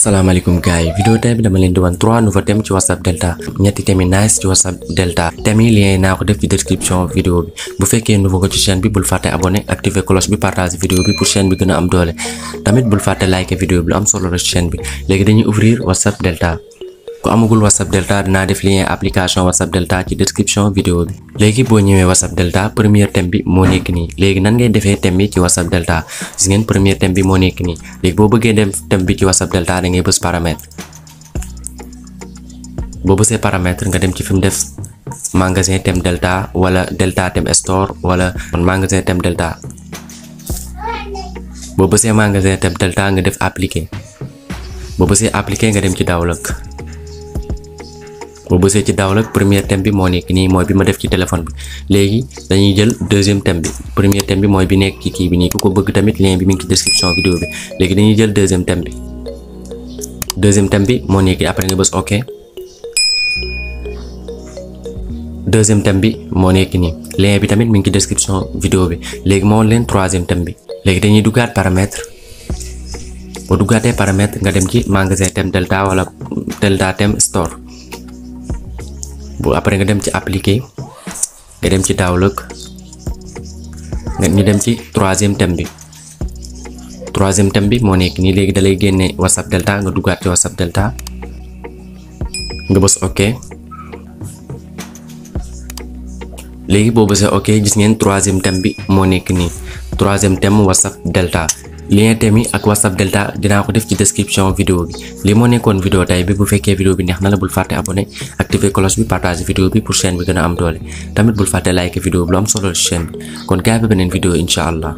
Assalamualaikum guys, video tey bi dama leen di wan 3 nouveaux thèmes ci WhatsApp Delta ñetti thèmes nice ci WhatsApp Delta thèmes yi lien naa ko def ci description vidéo bi bu fekkee nouveau ko ci chaîne bi bul fàtte abonné activer cloche bi partager vidéo bi pour chaîne bi gën a am doole tamit bul fàtte like vidéo bi lu am solo la ci chaîne bi léegi dañuy ouvrir WhatsApp Delta ku amagul WhatsApp Delta dinaa def lien application WhatsApp Delta ci description vidéo bi léegi boo ñëwee WhatsApp Delta premier thème bi moo nekk nii léegi nan ngay defee thème bi ci WhatsApp Delta gis ngeen premier thème bi moo nekk nii léegi boo bëggee dem thème bi ci WhatsApp Delta da ngay bës paramètre boo bësee paramètre nga dem ci fi mu def magasin thème Delta wala Delta thème store wala magasin thème Delta boo bësee magasin thème Delta nga def appliquer boo bësee appliquer nga dem ci download boo bësee ci download premier thème bi moo nekk nii mooy bi ma def ci téléphone bi léegi dañuy jël deuxième thème bi premier thème bi mooy bi nekk ci kii bi nii ku ko bëgg tamit lien bi mi ngi ci description vidéo bi léegi dañuy jël deuxième thème bi moo nekk après nga bës ok deuxième thème bi moo nekk nii lien bi tamit mi ngi ci description vidéo bi léegi moo leen troisième thème bi léegi dañuy duggaat paramètre boo duggaatee paramètre nga dem ci magasin thème Delta wala Delta thème store bu après nga dem ci appliquer nga dem ci download ñu dem ci troisième thème bi moo nekk nii léegi dalay génne WhatsApp Delta nga duggaat ci WhatsApp Delta nga bës ok léegi boo bësee ok gis ngeen troisième thème bi moo nekk nii troisième thème WhatsApp Delta lien thème yi ak WhatsApp Delta dinaa ko def ci description vidéo bi li moo nekkoon vidéo tay bi bu fekkee vidéo bi neex na la bul fàtte abonné activer cloche bi partager vidéo bi pour chaîne bi gën a am doole tamit bul fàtte like vidéo bi lu am solo ci chaîne bi kon gaay ba beneen vidéo incha allah